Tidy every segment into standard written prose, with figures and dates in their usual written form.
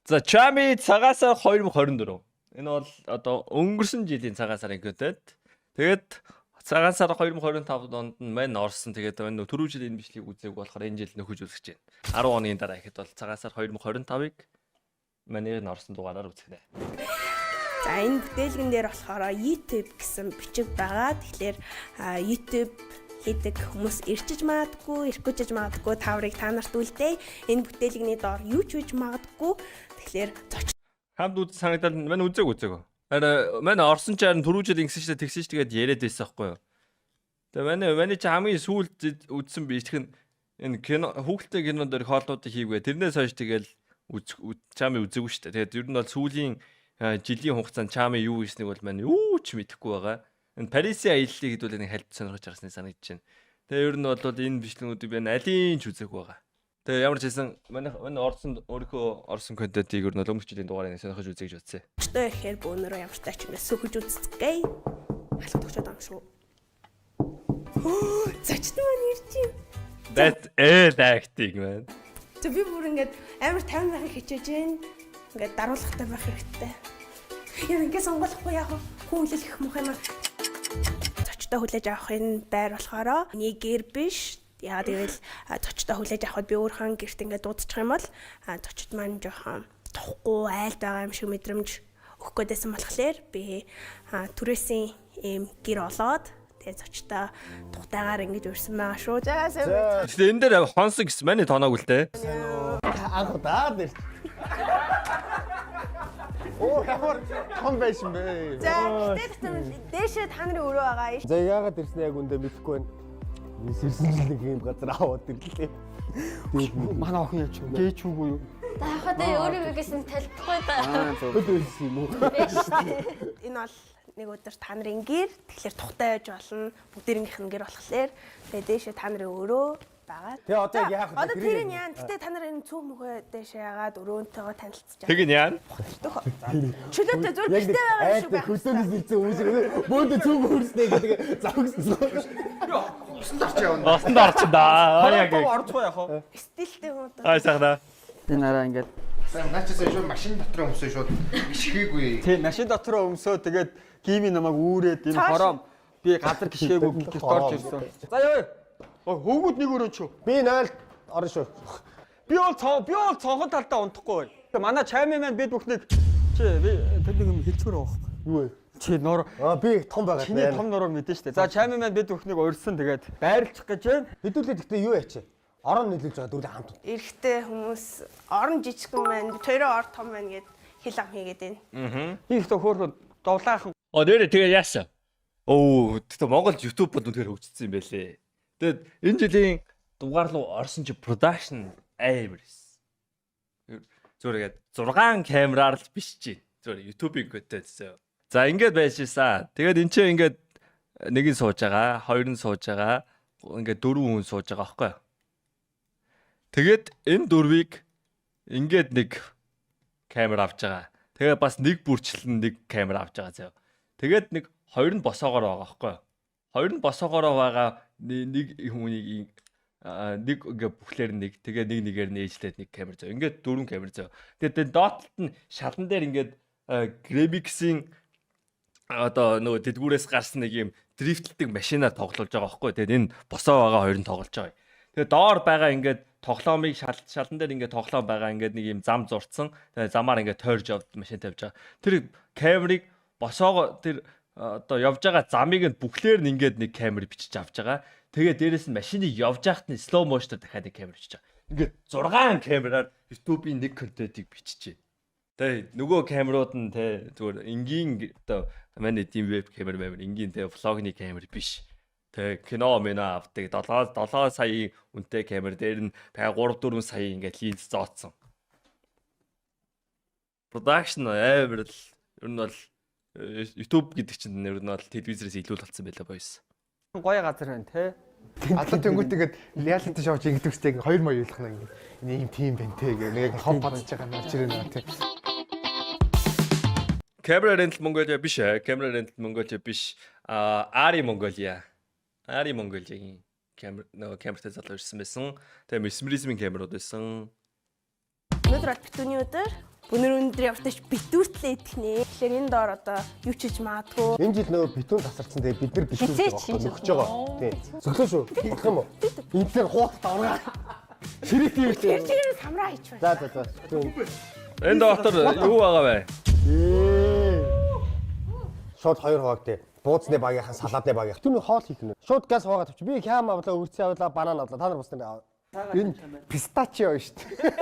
За, Чами цагаан сар 2024. Энэ бол одоо өнгөрсөн жилийн цагаан сарын контент. Тэгээд цагаан сар 2025 онд нь мань орсон. Тэгээд энэ түрүү жил энэ бичлэгийг үзээгүй болохоор энэ жил нөхөж үзэж байна. 10 хоногийн дараа ихэд бол цагаан сар 2025-ыг манайг нь орсон дугаараар үзэх нэ. За, энэ бүтээлгэн дээр болохоор YouTube гэсэн бичиг байгаа. Тэгэхээр YouTube хийдэг хүмүүс ирчиж магадгүй, ирэхгүй ч магадгүй, тааврыг та нарт үлдээ. Энэ бүтээлгэний доор юу ч хийж магадгүй. Тэгэхээр зоч Хамт үз санагдал мань үзег үзег. Харин мань орсон ч харин түрүү жил ингэсэн шүү дээ, тэгсэн шүү дээ гэдээ яриад байсан байхгүй юу. Тэгээ манай чи хамгийн сүүлд үзсэн бичлэг нь энэ кино, хүүхэлтэй кинон дээр хоолнуудыг хийвгээ. Тэрнээс хойш тэгэл үз Чами үзээгүй шүү дээ. Тэгээд ер нь бол сүүлийн жилийн хугацаанд Чами юу хийснийг бол мань юу ч мэдэхгүй байгаа. Энэ Парисын аяллыг хэдүүлээ нэг хальт сонирхож байгасны санагдаж байна. Тэгээ ер нь бол энэ бичлэгнүүдийг би алийн ч үзээгүй байгаа. Тэгээ ямар ч хэлсэн манай орсон, өөрийнхөө орсон контентыг ер нь бол өмнөх жилийн дугаарыг сонирхож үзье гэж бодсон. Зочтой ирэхээр бөөнөрөө ямар ч тач ингэ сөхөж үзцгээе. Халах төгчөөд юм шүү. Зочд маань ирж байна. That's all acting, man. Тэг би бүр ингээд амар тайван байхыг хичээж гин. Ингээд даруулгатай байх хэрэгтэй. Яа, ингээд сонгохгүй яах вэ? Хүн хүлээлгэх мөх юм аа. Зочдоо хүлээж авах энэ байр болохоор нэг гэр биш. Яагаад гэвэл зочдоо хүлээж авахд би өөрийнхөө гэрт ингээд дуудчих юм бол зочд маань жоохон тухгүй, айлд байгаа юм шиг мэдрэмж өгөх гээдсэн болохоор би түрээсийн ийм гэр олоод, тэгээ зочдоо тухтайгаар ингэж урьсан байгаа шүү. За, сайн байна. Гэтэ энэ дээр хонсон гэсэн миний тоног л дээ. Анх удаад нэр. Оо, ямар том байшин бэ? За, гэтээ дээшээ та нарын өрөө байгаа. За, яагаад ирсэн яг үндэ мэдэхгүй байна. Сэрсэн жил нэг юм газар аваад ирлээ. Тэгээд Манай охин яач вэ? Гээч үгүй юу? Та яхаа тэ өөрийгөө гэсэн талдахгүй да. Өдөө ирсэн юм уу? Энэ бол нэг өдөр та нарын гэр, тэгэхээр тухтай байж болно. Бүгдээрийнх нь гэр болохоор тэгээ дээшээ та нарын өрөө байгаа. Тэгээ одоо За, яах вэ? Одоо Тэрийг тэр нь яана. Гэтэ та нар энэ цөөх мөхөө дээшээ яагаад өрөөнтэйгөө танилцж Тэг нь яана? Чөлөөтэй зүгээр Яг нэг гэртээ байгаа юм шиг айлд байх. хөлөөнөөс ирсэн хүмүүс бөөндө цөөх хөрснэ гэдэг завгсан. Осонд орчин да. Яг. Орж байгаа яах вэ? Стилтэй юм уу? Ай сайхнаа. Энэ араа ингээд Наачаасаа шууд машин дотор өмсөө, шууд гიშгээгүй. Тий, машин дотроо өмсөө, тэгээд гими намайг үүрээд энэ Цааш. хором би газар гიშгээгүй гэрт орж ирсэн. За, яваа. Ой, хөөгүүд нэг өрөө чөө. Би 0 орно шүү. Би бол цонхон талдаа унтахгүй. Манай чайми маань бид бүхнийг чи би тэр нэг юм хэлцгээр байгаа байхгүй. Юу вэ? Чи нор Аа, би том байгаа. Чиний том нуруу мэдэн штэ. За, чайми маань бид бүхнийг урьсан, тэгээд байрлах гэж байна. Хэдүүлээ гэхдээ юу яач? Орон нийлүүлж байгаа дөрүлээ хамт. Эрэгтэй хүмүүс орон жижигхэн байна. Бид хоёроо ор том байна гэд хэл ам хийгээд байна. Би ихтэй хөөхөн довлаахан. Оо, нэрээ тэгээ яасан? Оо, тэгтээ Монгол YouTube бол үнэхээр хөгжсөн юм байлээ. Тэгээд энэ жилийн дугаар руу орсон чи production амар эс. Зүгээр ингээд 6 камераар л биш чи. Зүгээр YouTube-ийн контент зөө. За, ингээд байж исэн. Тэгээд эн чинь ингээд нэг нь сууж байгаа, хоёр нь сууж байгаа, ингээд дөрвөн хүн сууж байгаа байхгүй юу? Тэгээд энэ дөрвийг ингээд нэг камер авч байгаа. Тэгээ бас нэг бүрчлэн нэг камер авч байгаа заяа. Тэгээд нэг хоёр нь босоогоор байгаа байхгүй юу? Хоёр нь босоогоор байгаа, нэг хүнийг нэг ингээ бүхлээр нэг, тэгээ нэг нэгээр нээжлээд нэг камер заяа. Ингээд дөрвөн камер заяа. Тэгээд доод талд нь шалан дээр ингээд Gramix-ийн одоо нөгөө дэлгүүрээс гарсан нэг юм drift элдэг машинаар тоглуулж байгаа байхгүй. Тэгээд энэ босоо байгаа хоёр нь тоглож байгаа. Тэгээд доор байгаа ингээд тоглоомыг шалан дээр ингээд тоглоом байгаа, ингээд нэг юм зам зурцсан. Тэгээд замаар ингээд тойрж явд машин тавьж байгаа. Тэр камерыг босоогоо тэр одоо явж байгаа замыг нь бүхлээр нь ингээд нэг камер бичиж авч байгаа. Тэгээд дээрэс нь машиныг явж байхад нь slow motion дахиад нэг камер бичиж байгаа. Ингээд 6 камераар YouTube-ийн нэг контентыг биччихэ. Тэгээ нөгөө камерууд нь те зүгээр энгийн одоо манай тийм веб камер мамер, энгийн те vlog ны камер биш. Тэ кино мино авдаг 7 7 саяын үнэтэй камер дээр нь тэгээ 3 4 сая ингээд линз зооцсон. Production амар л ер нь бол YouTube гэдэг чинь ер нь бол телевизээс илүү л болсон байлаа, boys. Гоё газар байна те. Одоо тэнгуут ингээд reality show чи ингэдэг үстэй, хоёр маяг ойлгох нь ингээд энэ юм тийм байна те гэх нэг хов бодож байгаа нэр чирээ нэ те. Camera Rental Mongolia биш ээ. Camera Rental Mongolia биш. А Ари Mongolia. Ари Mongolia-гийн камер, нөгөө камертай залуу ирсэн байсан. Тэгээ Mesmerism-ийн камерууд байсан. Өнөөдөр бол битүүний өдөр. Өнөр өндөр явтаж битүүртлээ идэх нэ. Тэгэхээр энэ доор одоо юу ч хийж магадгүй. Энэ жил нөгөө битүүн тасарсан, тэгээ бид нар битүүн Хизээч байгаа хийж нөхөж байгаа. Тийм. Зөвлөө шүү. Болох юм уу? Энэ дээр хуудалд оргаа. Ширээ тийм Тэр үү. чигээр самраа хийчих. За за за. Тийм. Энэ доктор юу байгаа вэ? Шууд хоёр хувааг тий. Бууцны багийнхан, салаадны багийнх. Түүний хоол хийх нь. Шууд газ хуваагаад авчих. Би хям авлаа, өрцөө авлаа, банан авлаа. Та нар бас нэг аваа. Энэ пистачио шүү дээ.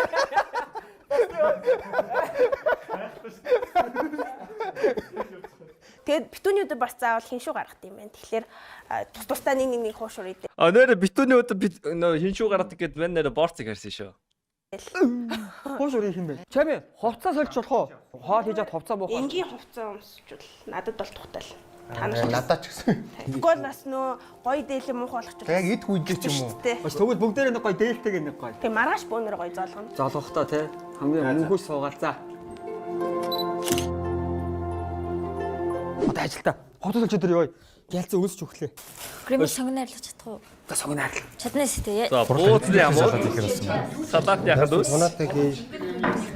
Тэгээд битүүний өдөр бас заавал хиншүү гаргах юм байна. Тэгэхээр тус тусдаа нэг нэг нэг хуушур идэ. А, нэрэ битүүний өдөр бит нөө хиншүү гаргадаг гэд мань нэрэ борцыг харсан шүү. Хууш өрийн юм бэ. Чами хувцас сольж болох уу? Хоол хийж чад хувцас буух. Энгийн хувцас өмсчүүл надад бол тухтал. Та нар Надад ч гэсэн. Тэгвэл бас нөө гоё дээлэн муухай болгочих. Яг эд хүйдээ ч юм уу. Бас тэгвэл бүгдээрээ нэг гоё дээлтэйг нэг гоё. Тэг маргааш бөөнөр гоё зоолгоно. Золгох та тий. Хамгийн мөнгөс суугаал за. Одоо ажилтаа. Хувцас сольж өдөр ёо. Гялцсан өлсч өглөө. Гримс сонгон арилгах чадах уу? За сонгон арил. Чадна шүү дээ. За, бууцны Салат амуу. их юмсан байна. Салат яхад ус. Унаатай хий.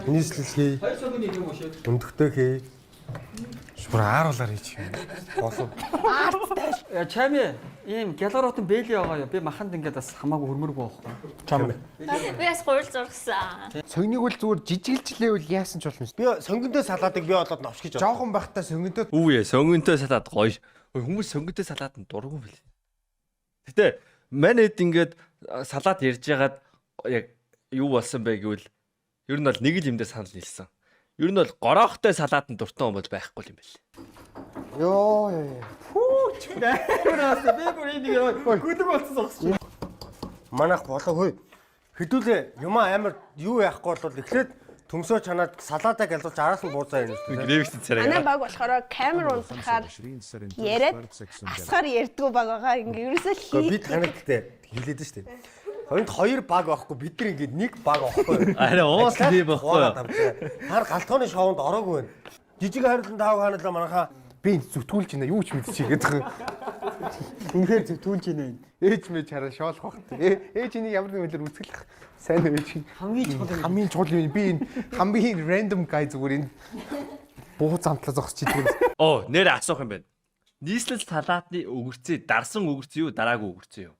Нийслэл хий. Хоёр сонгоны юм уу шээ. Өндөгтэй хий. Шүр ааруулаар хийчих юм. Болов. Чами ийм гялгаротын бэли байгаа юу? Би маханд ингээд бас хамаагүй хөрмөргүй байхгүй. Чам. Би бас гурил зургасан. Согныг бол зүгээр жижиглжлээвэл яасан ч болно. Би сонгонтой салаадыг би болоод новш гэж бодлоо. Жохон байхдаа сонгонтой Үгүй ээ, сонгонтой салат гоё. Ой, хүмүүс сонгонтой салат нь дургүй бэл. Гэтэ манайд ингээд салат ярьж байгаад яг юу болсон бэ гэвэл ер нь бол нэг л юм дээр санал нийлсэн. Ер нь бол гороохтой салат нь дуртай хүн бол байхгүй юм бэл. Йоо ёо. Амраас би бүр энийг гүлэг болцсон зогсож. Манайх болоо хөөе. Хэдүүлээ юмаа амар юу яахгүй бол эхлээд төмсөө чанаад салаадаа гялуулж араас нь бууцаа ирнэ. Гревс царай. Манай баг болохоор камер унтрахаар яриад асгаар ярьдгүү баг байгаа. Ингээ ерөөсөө Гэхдээ хий. би танад гэдэг хэлээд нь шүү дээ. Хоёрт хоёр баг байхгүй, бид нар ингээд нэг баг байхгүй. Арай уус тийм байхгүй юу? Тар галтгооны шоунд ороогүй байна. Жижиг хайрлан таав ханалаа манайхаа Би энэ зүтгүүлж байна. Юу ч мэдчихье гэдэг. Үнэхээр зүтгүүлж байна. Ээж мэж хараа шоолох бах. Ээж энийг ямар нэгэн байдлаар үзэглэх сайн ээж. Хамгийн чухал юм. Хамгийн чухал юм. Би энэ хамгийн random guy зүгээр энэ бууз амтлаа зогсож идэг. Оо, нэр асуух юм байна. Нийслэл салаатны өгөрцөө дарсан өгөрцөө юу, дараагүй өгөрцөө юу?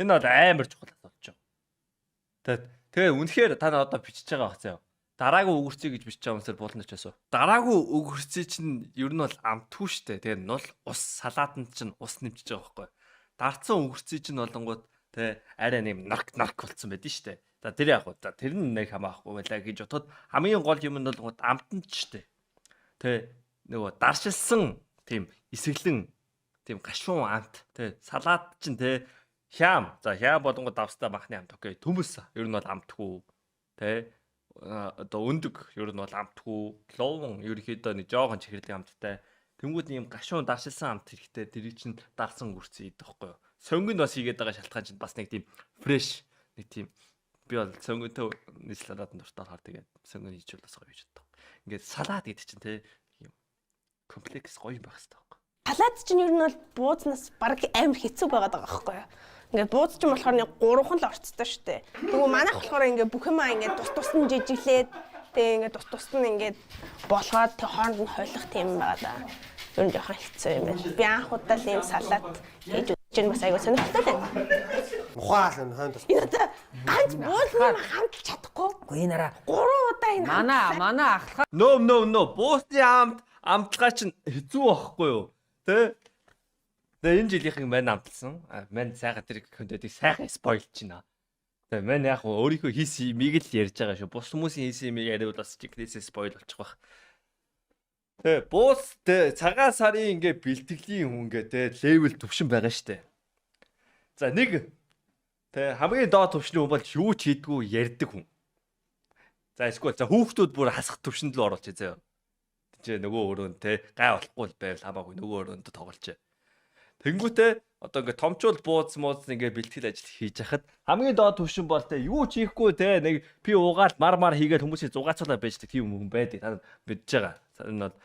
Энэ бол амар чухал асуулт ч. Тэгээд тэгээ үнэхээр та нар одоо бичиж байгаа бах заяа. Дараагүй өгөрцөө гэж бичиж байгаа юмсаар буулна ч асуу. Дараагүй өгөрцөө чинь ер нь бол амтгүй штэ. Тэгээ нул ус салаатанд чинь ус нэмчиж байгаа байхгүй. Дарцсан өгөрцөө чинь болонгууд тэгээ арай нэм нарк нарк болцсон байдэн штэ. За, тэр яг уу. За, тэр нь нэг хамаахгүй байлаа гэж бодоход хамгийн гол юм нь болонгууд амтанд штэ. Тэ нөгөө даршилсан тийм исгэлэн тийм гашуун амт, тэ салат чинь, тэ хям, за, хям болонгоо давстай махны амт, окей, төмөс ер нь бол амтгүй, тэ одоо өндөг ер нь бол амтгүй, ловон ерөнхийдөө нэг жоохон чихэрлэг амттай. Тэнгүүд ийм гашуун даршилсан амт хэрэгтэй. Тэрийг чинь дарсан үрцэн идэх байхгүй юу? Сонгонд бас хийгээд байгаа шалтгаан чинь бас нэг тийм fresh, нэг тийм, би бол сонгонтой нийслэл салаатанд дуртай болохоор тэгээд сонгон хийчихвэл бас гоё гэж боддог. Ингээд салат гэдэг чинь, тэ, юм комплекс гоё юм байх хэрэгтэй байхгүй. Салат чинь ер нь бол буузнаас баг амар хэцүү байгаад байгаа байхгүй юу? Ингээд бууз чинь болохоор нэг гурван л орцтой шүү дээ. Тэгвэл манайх болохоор ингээд бүх юмаа ингээд тус тус нь жижиглээд, тэгээ ингээд тус тус нь ингээд болгоод, тэг хооронд нь хойлох тийм байгаа да. Ер нь жоохон хэцүү юм байна. Би анх удаа л ийм салат хийж үзэж чинь бас айгүй сонирхолтой байна. Ухаал энэ хойнд бас. Энэ одоо ганц буулны мах хамталж чадахгүй. Үгүй нараа. Гурван удаа энэ Манай ахлахаа Нөө нөө нөө буусны амт амтлагаа чинь хэцүү байхгүй юу? Тэ? Тэгээ энэ жилийнхэн мань амтлсан. Мань сайхан тэр контентыг сайхан spoil чинь. Тэгээ мань яг өөрийнхөө хийсэн юмыг л ярьж байгаа шүү. Бус хүмүүсийн хийсэн юмыг яриул бас чигнээсээ spoil болчих واخ. Тэ буус тэ цагаан сарын ингээ бэлтгэлийн хүн ингээ тэ level төвшин байгаа штэ. За, нэг тэ хамгийн доод төвшний хүн бол юу ч хийдгүү ярьдаг хүн. За, эсвэл за хүүхдүүд бүр хасах төвшөнд л оруулчих заяа. Тийч нөгөө өрөөнд те гай болохгүй л байвал хамаагүй нөгөө өрөөнд тоглолч. Тэнгүүтээ одоо ингээ томчуул бууз мууз ингээ бэлтгэл ажил хийж хахад хамгийн доод төвшин бол те юу ч хийхгүй, те нэг пи уугаал мар мар хийгээд хүмүүсийг зугаацуулаа байж тийм хүн байдаг. Та мэдж байгаа. Энэ бол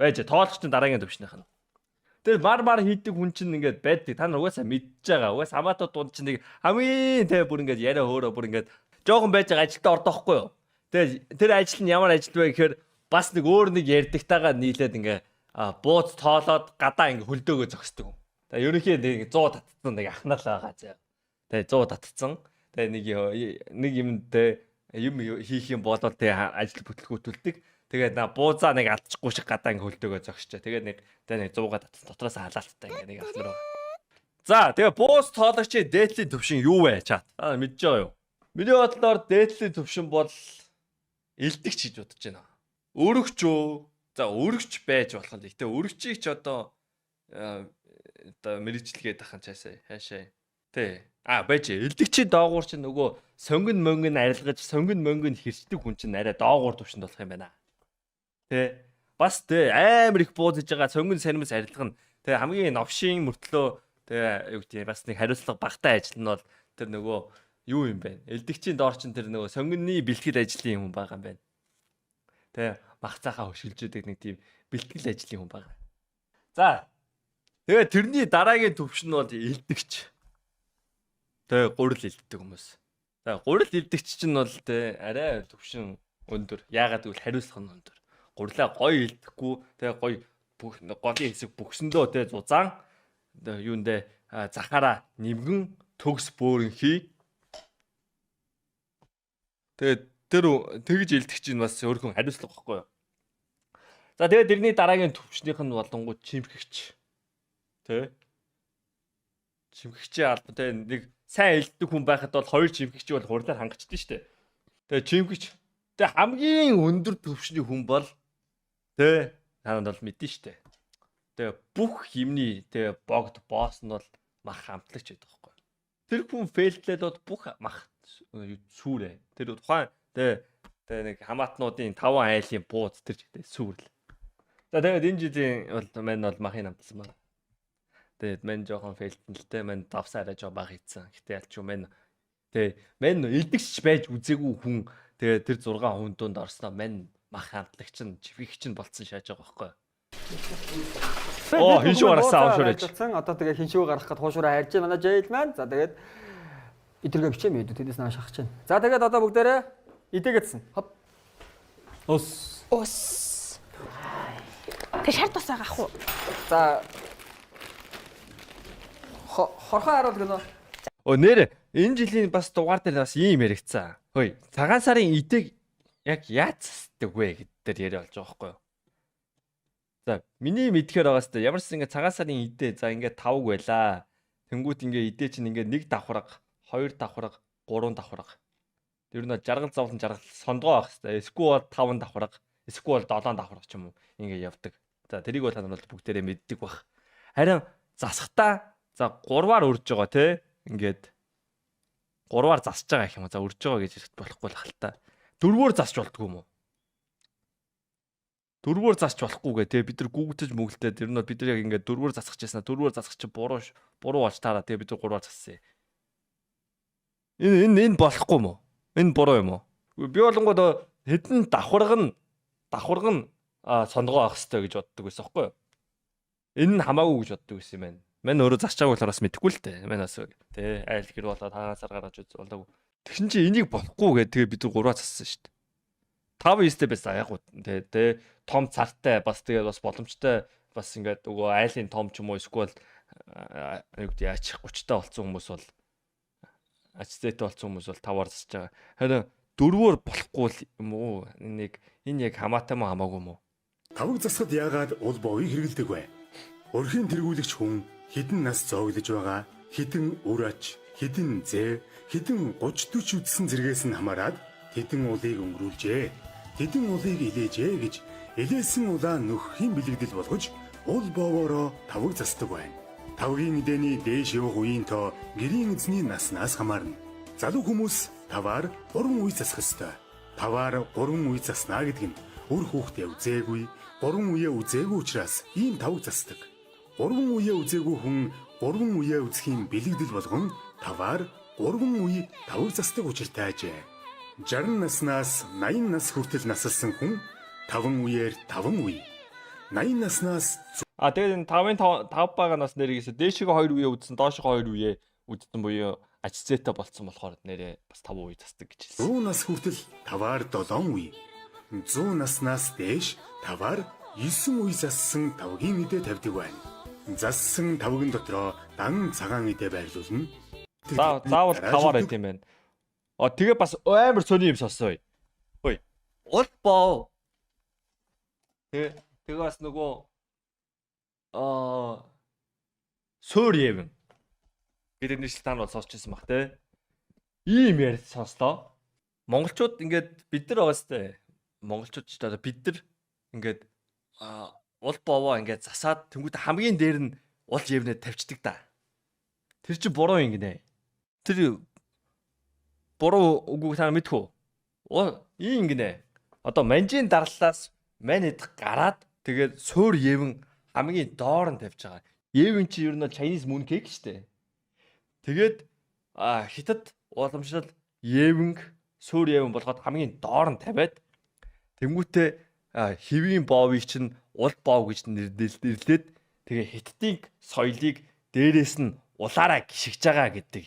байж тоологч нь дараагийн төвшнийх нь. Тэр мар мар хийдэг хүн чинь ингээд байдаг. Та нар угаасаа мэдж байгаа. Угаасаа хамаатаа дунд чинь нэг хамгийн те бүр ингээд яриа хөөрөө бүр ингээд жоохон байж байгаа ажилдаа ордоохгүй юу? Тэгээд тэр ажил нь ямар ажил вэ гэхээр бас нэг өөр нэг ярьдагтайгаа нийлээд ингээ бууз тоолоод гадаа ингээ хөлдөөгөө зогсдог. Тэгээ ерөнхийдөө нэг 100 татцсан нэг ахнал байгаа заа. Тэгээ 100 татцсан. Тэгээ нэг юм тэ юм хийх юм болоод тэгээ ажил бүтлгүүтүүлдэг. Тэгээд на буузаа нэг алдчихгүй шиг гадаа ингээ хөлдөөгөө зогсчоо. Тэгээд нэг тэгээ нэг 100-га татсан дотроос халаалттай ингээ нэг ахнар байгаа. За тэгээ бууз тоологчийн дээдлийн төвшин юу вэ чат? Та мэдж байгаа юу? Миний бодлоор дээдлийн төвшин бол элдэгч гэж бодож байна. Өрөгч үү? За өрөгч байж болох нь. Гэтэ өрөгчийг ч одоо одоо мэрэгчлгээд ахын цаашаа хаашаа. Тэ. А байж элдэгчийн доогуур чинь нөгөө сонгон мөнгөн арилгаж сонгон мөнгөнд хэрчдэг хүн чинь арай доогуур төвшөнд болох юм байна. Тэ. Бас тэ амар их бууз иж байгаа сонгон саримс арилгана. Тэ хамгийн новшийн мөртлөө тэ юу гэдэг бас нэг хариуцлага багтай ажил нь бол тэр нөгөө юу юм бэ? Элдэгчийн доор чинь тэр нөгөө сонгоны бэлтгэл ажлын хүн байгаа юм байна. Тэ мах цахаа хөшилж идэг нэг тийм бэлтгэл ажлын хүн байгаа. За. Тэгээ тэрний дараагийн төвшин нь бол элдэгч. Тэ гурил элддэг хүмүүс. За гурил элдэгч чинь бол тэ арай төвшин өндөр. Яагаад гэвэл хариуцлага нь өндөр. Гурлаа гоё элдэхгүй тэ гоё бүх голын хэсэг бөхсөндөө тэ зузаан юундэ захаараа нэмгэн төгс бөөрөн хий. Тэгээд тэр тэгж элдэх чинь бас өөрхөн хариуцлага байхгүй юу? За тэгээд тэрний дараагийн төвчнийх нь болонгууд чимхэгч. Тэ? Чимхэгчийн алба тэ нэг сайн элддэг хүн байхад бол хоёр чимхэгч бол хурлаар хангачдээ шүү дээ. Тэгээ чимхэгч тэ хамгийн өндөр төвшний хүн бол тэ танад бол мэдэн шүү дээ. Тэгээ бүх юмний тэ богд босс нь бол мах хамтлагч байдаг байхгүй юу? Тэр хүн фейлдлээд бол бүх мах сүрээ. Тэр тухайн тэ нэг хамаатнуудын 5 айлын бууз тэр чигтээ сүрл. За тэгээд энэ жилийн бол мань бол махын намтсан байна. Тэгээд мань жоохон фейлдэн л тэ мань давсаа арай жоо бага хийцэн. Гэтэ ялч юу мань тэ мань элдэгч байж үзээгүй хүн тэгээд тэр 6 хүн дунд орсноо мань мах хамтлагч нь живхэгч нь болцсон шааж байгаа байхгүй юу? Оо хин шүү гаргасан аавшуурэж. Одоо тэгээ хин шүү гаргах гээд хуушураа харж байна манай Жэйл маань. За тэгээд эдэргээ бичээ мэдүү тэдээс нааш шахах чинь. За тэгээд одоо бүгдээрээ идэгээдсэн. Хоп. Ус. Ус. Тэг шар тус байгаа ах уу? За хорхон харуул гэнэ. Өө нэр энэ жилийн бас дугаар дээр бас ийм яригдсан. Хөөе цагаан сарын идэг яг яаж засдаг вэ гэдэг дээр яриа болж байгаа байхгүй юу? За миний мэдхээр байгаас та ямар ч ингээ цагаан сарын идэ за ингээ тавг байла. Тэнгүүт ингээ идэ чинь ингээ нэг давхарга, хоёр давхарга, гурван давхарга. Тэр нь жаргал зовлон жаргал сондгоо байх хэвээр. Эсвэл бол 5 давхарга, эсвэл 7 давхарга ч юм уу ингээ явдаг. За тэрийг бол та нар бол бүгдээрээ мэддэг бах. Харин засахтаа за 3-аар өрж байгаа те. Ингээд 3-аар засаж байгаа гэх юм уу. За өрж байгаа гэж хэлэх болохгүй л хальта. 4-өөр засч болдгоо юм уу? 4-өөр засч болохгүй гэ те бид нар гүгдэж мүгэлтэй тэр нь бол бид нар яг ингээд 4-өөр засах чээсэн 4-өөр засах чи буруу болж таараа те бид нар 3-аар зассан. Энэ энэ энэ болохгүй юм уу? Энэ буруу юм уу? Би болонгод хэдэн давхарга нь сондгоо авах хэрэгтэй гэж боддог байсан байхгүй юу? Энэ нь хамаагүй гэж боддог байсан юм байна. Мань өөрөө засч байгааг болохоор бас мэдэхгүй л те. Мань бас те айл гэр болоод хагаасаар гаргаж үз болоогүй. Тэгсэн чи энийг болохгүй гэ тэгээ бид нар 3-аар зассан шүү дээ. 5 9-тэй байсан яг уу тэ том цартай бас тэгээд бас боломжтой бас ингээд нөгөө айлын том ч юм уу эсвэл юу гэдэг ач 30-тай болсон хүмүүс бол ач зээтэй болсон хүмүүс бол 5-аар засаж байгаа. Харин 4-өөр болохгүй л юм уу? Нэг энэ яг хамаатай мó хамаагүй юм уу? Тавг засахад яагаад уул боовыг хэрэглэдэг вэ? Өрхийн тэргүүлэгч хүн хэдэн нас зооглож байгаа, хэдэн үр ач, хэдэн зээ, хэдэн 30 40 үдсэн зэргээс нь хамаарат тэдэн улыг өнгөрүүлжээ. Тэдэн улыг илээжээ гэж илээсэн улаа нөххийн бэлэгдэл болгож уул боовороо тавг засдаг байна. Тавгийн эдэний дээш явах үеийн тоо гэрийн эзний наснаас хамаарна. Залуу хүмүүс таваар 3 үе засах ёстой. Таваар 3 үе заснаа гэдэг нь үр хүүхдээ үзээгүй, 3 үеэ үзээгүй учраас ийм тавг засдаг. 3 үеэ үзээгүй хүн 3 үеэ үзэхийн бэлэгдэл болгон таваар 3 үе тавг засдаг учиртай ажээ. 60 наснаас 80 нас хүртэл насалсан хүн 5 үеэр 5 үе. 80 наснаас А тэгээд энэ 5-ын 5 байгаа нас нэрийгээс дээшээ 2 үе үзсэн, доошоо 2 үе үзсэн буюу Ач зээтэй болцсон болохоор нэрээ бас 5 үе засдаг гэж хэлсэн. 100 нас хүртэл таваар 7 үе. 100 наснаас дээш таваар 9 үе зассан тавгийн идэ тавьдаг байна. Зассан тавган дотроо дан цагаан идэ байрлуулна. Заавал таваар байт юм байна. А тэгээ бас амар сони юм сонсоо. Ой. Ул боо. Тэгээ бас нөгөө суур юм гэдэг нэршил та нар бол сонсч ирсэн бах те. Ийм яриад сонслоо. Монголчууд ингээд бид нар байгаа сте. Монголчууд ч одоо бид нар ингээд ул боовоо ингээд засаад тэнгуут хамгийн дээр нь ул евнэ тавьчихдаг да. Тэр чинь буруу юм гинэ. Тэр буруу үгүйг та нар мэдэх үү? Ийм гинэ. Одоо манжийн дарлаас мань идэх гараад тэгээд суур евэн хамгийн доор нь тавьж байгаа. Евэн чи ер нь бол Chinese moon cake шүү дээ. Тэгээд хятад уламжлал евэнг суур евэн болгоод хамгийн доор нь тавиад тэнгуүтээ хэвийн боовыг чинь ул боов гэж нэрлээд тэгээ хятадын соёлыг дээрээс нь улаараа гიშгэж байгаа гэдэг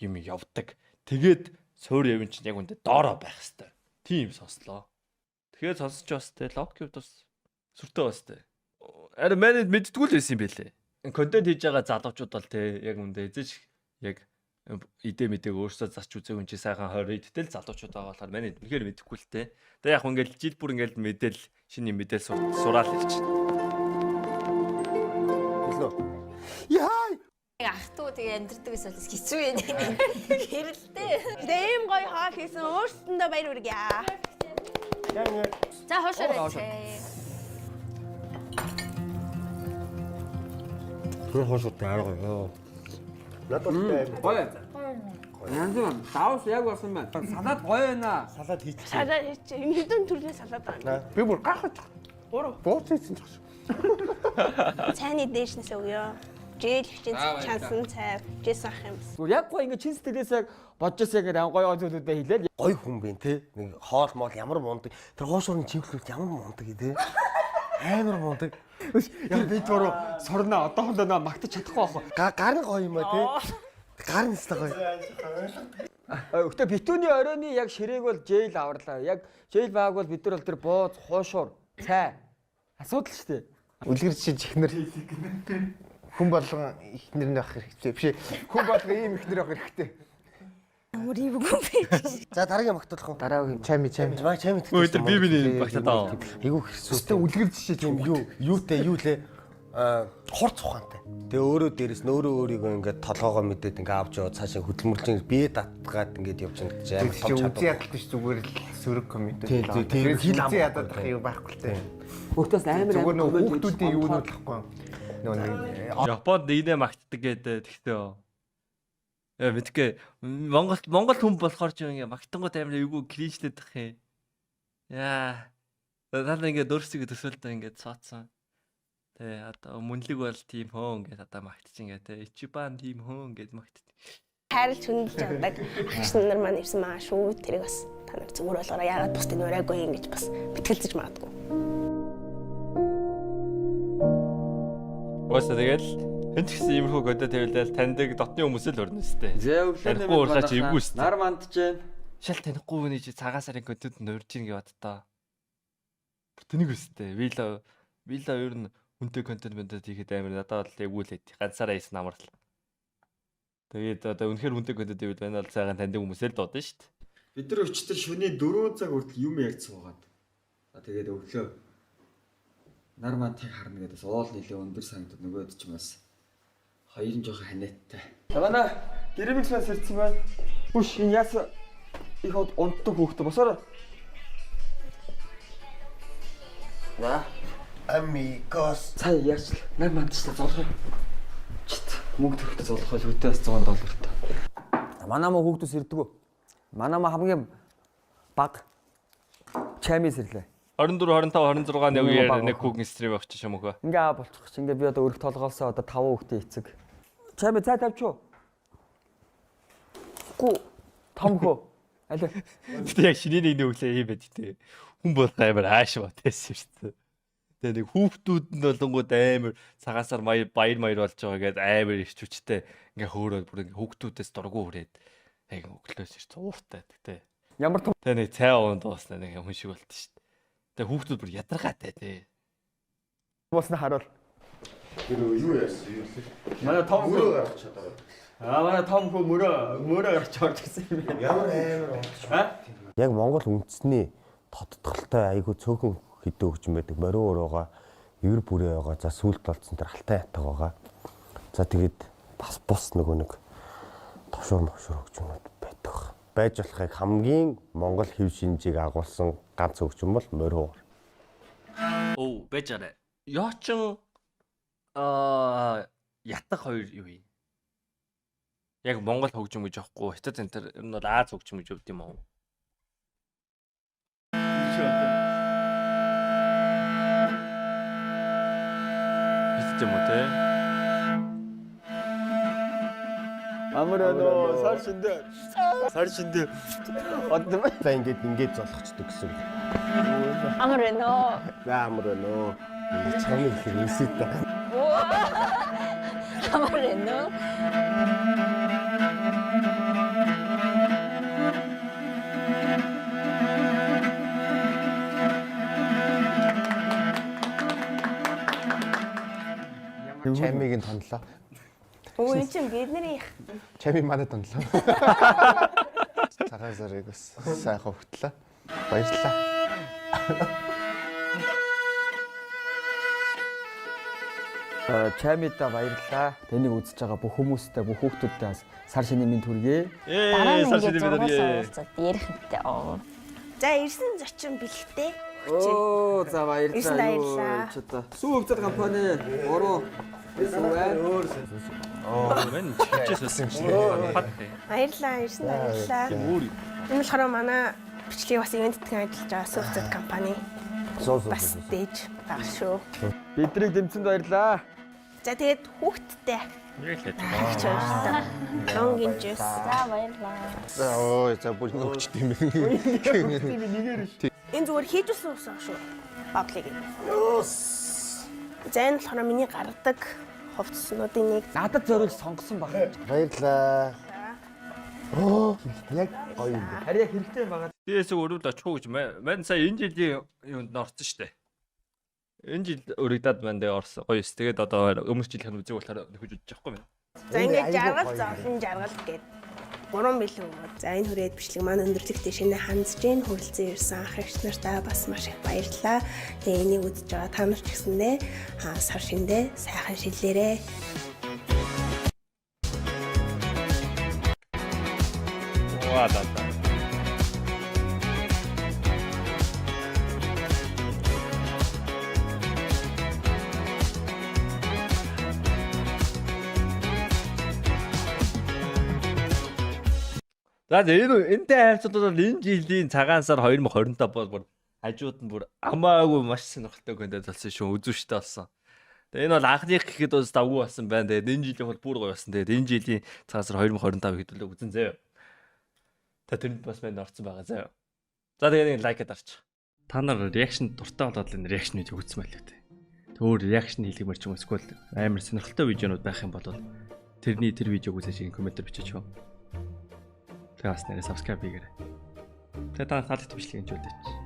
юм явдаг. Тэгээд суур евэн чинь яг үндэ доороо байх хэвээр. Тийм сонслоо. Тэгэхээр сонсож бас те логик хувьд бас сүртэй бас те. Ари манайд мэддэггүй л байсан юм бэлээ. Контент хийж байгаа залуучууд бол те яг үндэ эзэж яг идэ мэдээг өөрсдөө зарч үзээгүй юм чи сайхан 20 идэл залуучууд байгаа болохоор манайд үнэхээр мэдэхгүй л те. Тэгээ яг ингээл жил бүр ингээл мэдээл шинэ юм мэдээл сураал ирж. Хэлнэ. Яа! Ах トゥ тэгээ амьдрдаг гэсэн бол хэцүү юм. Хэрэлдээ. Тэгээ ийм гоё хоол хийсэн өөрсөндөө баяр хүргье. Яг ингэ За хоошоо. Тэр хооштой арга ёо. Надад бол Гоё. Янз бүр давс яг болсон байна. Салаад гоё байна. салаад хийчих. Салаад хийчих. Энэ хэдэн төрлийн салаад байна. Би бүр гахаж. Гурав. Бууц хийсэн ч гэж. Цайны дээшнээс өгөө. Жээл хчин чансан цай, жээс ах юм. Зүгээр яг гоё ингэ чин сэтгэлээс яг бодож байсан яг гоё гоё зүйлүүдээ хэлээл. Гоё хүн бэ те. Нэг хоол моол ямар мундаг. Тэр хоошорны чимхлүүл ямар мундаг те. Амар мундаг. Яг би түрүү сурна одоохондоо нөө магтаж чадахгүй байх. Гар нь гоё юм а те. Гар нь өстой гоё. Гэхдээ битүүний оройны яг ширээг бол жэйл аварлаа. Яг жэйл байгааг бол бид нар бол тэр бууз, хуушуур, цай асуудал шүү дээ. Үлгэр жишээ чихнэр. Хүн болгон ихнэр нь байх хэрэгтэй. Биш ээ. Хүн болгон ийм ихнэр байх хэрэгтэй. Ямар юм бэ? За дараагийн магтуулах уу? Дараагийн Чами чами. Маа чам итгэж. Өө, тэр би биний багтаад аа. Айгуу хэцүү. Өстө үлгэр жишээ Тийм юу юутай юу лээ хурц ухаантай. Тэгээ өөрөө дээрэс нь өөрөө өөрийгөө ингээд толгоогоо мэдээд ингээд авч яваад цаашаа хөдөлмөрлж бие татгаад ингээд явж байгаа гэж амар том Чи үзий чадвар. ядалт ш зүгээр л сөрөг коммент. Тийм, тийм, тийм. Хил Хил ам ам ядаад ах юм байхгүй л те. Хүүхдээс амар Зүгээр амар нөө коммент хүүхдүүдийн хийж юунууд л ахгүй. Нөө нэг Японд инээ магтдаг гэдэг тэгтээ. Мэдгүй Монгол хүн болохоор ч ингээ магтангууд амар эвгүй кринжлээд тах юм. Яа. Та нар ингээ дөрсөг төсөөлтөө ингээ цооцсон. Тэ одоо мөнлөг бол тийм хөө ингээ одоо магтчих ингээ тэ Ичибан тийм хөө ингээ магтчих. Хайрлж хөндлөж авдаг агч нар маань ирсэн маа шүү. Тэрийг бас та нар зүгээр болгоорой. Яагаад бусдыг ураагүй юм гэж бас бэтгэлцэж магадгүй. Угаасаа тэгэл хэн ч гэсэн иймэрхүү контент тавилал таньдаг дотны хүмүүс л өрнө сте. Зэ өглөө Танихгүй уурлаач эвгүй сте. Нар мандж гэн. Шал танихгүй хүний чи цагаан сарын контент нурж ийн гэж боддоо. Бүр Тэнийг өстэй. Вила ер нь хүнтэй контент контент хийхэд амар надад бол эвгүй л байт. Ганцаараа хийсэн амар л. Тэгээд одоо үнэхээр хүнтэй контент хийвэл байна бол сайхан таньдаг хүмүүсээ л дуудана шүү дээ. Бид нар өчтөр шөнийн 4 цаг хүртэл юм ярьж суугаад. За тэгээд өглөө нар мантыг харна гэдээс уул нэлээ өндөр санагдаад нөгөөд ч бас хоёр нь жоохон ханиаттай. За манай Гэрэмикс маань сэрдсэн байна. Хүш энэ яасан их унтдаг хөөхтө босоорой. За Амигос. цаа яач л нар мантчлаа золгоо. Чит мөнгө төрөхтэй золгох бол хөтөө бас 100 доллартай. Манай маа хүүхдүүд сэрдэг үү? Манай маа хамгийн баг чами сэрлээ. 24, 25, 26 нэг үеэр Баг нэг хүүхэн стрим авчих юм уу? Ингээ аа болчих чи ингээ би одоо өрх толгоолсоо одоо 5 хүүхдээ эцэг. Чами цай тавьчих уу? Гүү. Том хөө. Аль. Гэтэ яг шиний нэг өглөө юм байд тэ. Хүн болох амар ааш ба тэсэн шүү дээ. Тэгээ нэг хүүхдүүд нь болонгууд амар цагаан сар баяр баяр болж байгаа гэдээ амар ирч хүчтэй ингээ хөөрөөд бүр ингээ хүүхдүүдээс дургу хүрээд яг өглөөс ирч ууртай гэдэг. Ямар том Тэгээ нэг цай уун дууснаа нэг хүн шиг болт шүү дээ. Тэгээ хүүхдүүд бүр ядаргаатай тий. Болсон харуул. Тэр юу яасан юу лээ? Манай том Мөрөө гаргаж чадаа. Аа манай том хүү мөрөө гарч орж ирсэн юм байна. Ямар амар унтч. Аа? Яг Монгол үндэсний тодтолтой айгүй цөөхөн хэдэн хөгжим байдаг. Морио өрөөгөө, ивэр бүрээ байгаа. За сүулт болцсон тэр алтай ятаг байгаа. За тэгээд бас бус нөгөө нэг товшуур мовшуур хөгжмүүд байдаг. Байж болохыг хамгийн Монгол хэв шинжийг агуулсан ганц хөгжим бол морио. Оо байж арай. Йочин ятаг хоёр юу юм? Яг Монгол хөгжим гэж аахгүй. Хятад энэ төр ер нь бол Аз хөгжим гэж өвд юм уу? Хятад юм уу те? Амар нөө сар шиндээ. Сар шиндээ. Одоо За ингээд ингээд золгочдөг гэсэн. Амар байна уу? За амар байна уу? Ингээд чамын ихээр үсээ та. Амар байна уу? Чамиг нь тонлоо. Өө эн чинь бидний Чамиг манай тонлоо. Цагаан сарыг бас сайхан хөвтлээ. Баярлалаа. Чамида баярлалаа. Тэнийг үзэж байгаа бүх хүмүүстээ, бүх хүүхдүүдтэй бас сар шинийн минь төргье. Дараа нь Ээ сар ингээд шинэ бид зургуулсан нар. уулзаад ярих юмтай. Оо. За ирсэн зочин бэлгтэй. Оо за Ирсэн баярлалаа. баярлалаа. Юу ч одоо. Сүү өвцөд компани 3 сүү байна. Мэн чичээс юм шиг. Баярлалаа, ирсэн баярлалаа. Өөр Энэ болохоор манай бичлэгийг бас ивент тэтгэн ажиллаж байгаа Сувцад компани Суу суу. бас дээж байгаа шүү. Бидрийг дэмцэнд баярлалаа. За тэгээд хүүхдтэй яг л хагч баярлалаа. Лонгийн жус. За баярлалаа. За ой за бүр нөгчт юм байна. Энэ зүгээр хийжүүлсэн ус аа шүү. Баблыг. За энэ болохоор миний гаргадаг хувцснуудын нэг. Надад зориулж сонгосон баг. Баярлалаа. Оо яг гоё юм байна. Харин яг хэрэгтэй юм байгаа. Дээс өрөвд очих уу гэж мань сая энэ жилийн юунд н орсон штэ. Энэ жил өрөгдөд мань дээр орсон. Гоё эс. Тэгээд одоо өмнөх жилийнх нь үзег болохоор нөхөж үзэж байгаа юм байна. За ингээд айгүй жаргал гоё. зовлон жаргал гээд гурван бэлэн өгөөд. За энэ хүрээд бичлэг маань өндөрлөгтэй шинэ хандж гин хүрэлцэн ирсэн ах эгч нартаа бас маш их баярлалаа. Тэгээ энийг үзэж байгаа та нар ч гэсэндээ сар шиндээ сайхан шилээрээ. Ваа да да. За энэ энтэй харьцуулбал энэ жилийн цагаан сар 2025 бол бүр хажууд нь бүр амаагүй маш сонирхолтой контент болсон шүү, үзүүштэй болсон. Тэгээ энэ бол анхных гэхэд бас давгүй болсон байна. Тэгээд энэ жилийн бол бүр гоё болсон. Тэгээд энэ жилийн цагаан сар 2025 хэдүүлээ үзэн заяа. Та тэрэнд бас мань орсон байгаа заяа. За тэгээд нэг лайк дарч. Та нар реакшн дуртай болоод л энэ реакшн видео үзсэн байлээ те. Тэг өөр реакшн хийлгэмэр ч юм уу эсвэл амар сонирхолтой видеонууд байх юм бол тэрний тэр видеог үзэж ин комментэр бичээч юу. Тэгээ бас нэрээ subscribe хийгээрэй. Тэгээ та таалагдсан бичлэгийг хэмжүүлээч.